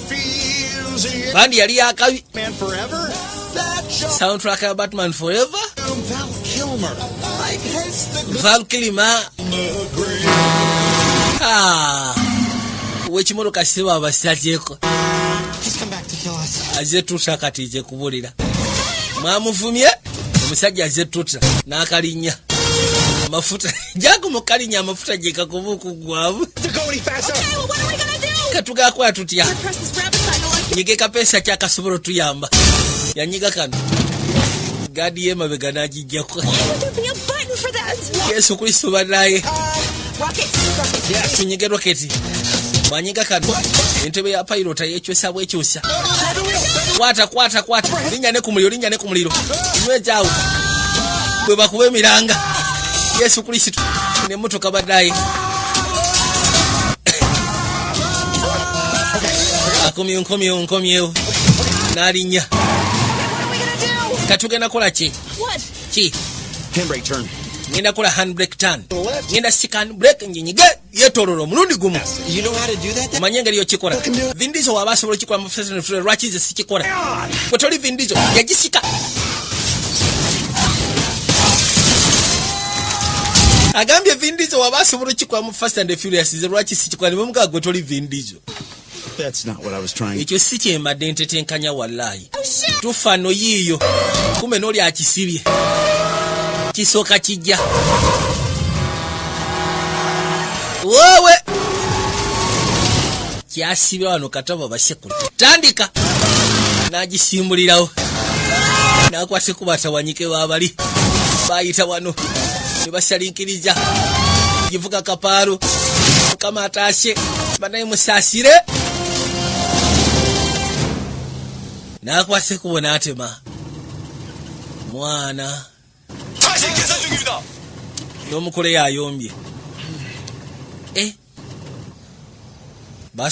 Feels. Yeah. Bandi yali yakabi. Man Forever. That show. Soundtrack ya Batman Forever. Val Kilmer. Like has the Val Kilmer. green. Ah. Owekimotoka siba abasatyeko. He's come back to kill us. Aze tuta kati je kubulira mwamuvumye omusajja aze tuta n'akalinnya amafuta jakumukalinnya amafuta gyekakuba okuggwamu. To go any faster. Okay, well, what are we gonna do? Katugakola tutya? Press this rabbit button. Nyige kapeesa kyakasobola otuyamba yanyiga kano gaadi y'emabega n'agijjako. Why would there be a button for that? Yesu Kristo banaye. Rocket. Rocket. Tunyige rocket. Bwanyiga kano entebe ya pilot yekyusa bwekyusa. Kwata, kwata, kwata, linnya ne ku muliro, linnya ne ku muliro, nywezaawo bwe bakuba emiranga. Yesu Kristo nemotoka banaye akomyewo, nkomyewo, nkomyewo n'alinnya. What are we gonna do? Katugenda kola ki? What? Ki? Handbrake turn. Ngenda kola handbrake turn, ngenda sika handbrake njinyige yetololo omulundi gumu. You know how to do that? Omanye engeri yokikola? Vin Diesel waba asobola okikola mu Fast and Furious, lwaki nze sikikola? Gwe toli Vin Diesel. Yagisika agambye Vin Diesel waba asobola okikola mu Fast and Furious, nze lwaki sikikola? Ne bamugaa gwe toli Vin Diesel. That's not what I was trying. Ekyo si kyembadde ntetenkanya wallaayi. Tufano yiiyo kumbe n'oli akisibye kisooka kijja woowe kyasibye wano kataba basekule tandika n'agisimbulirawo n'akwata kubatawanyike babali bayita wano ne basalinkiriza givuga kapaalo. Mukama ataasye banaye musaasire n'akwata ekubo n'atema mwana n'omukoleyo ayombye. Eh, bas.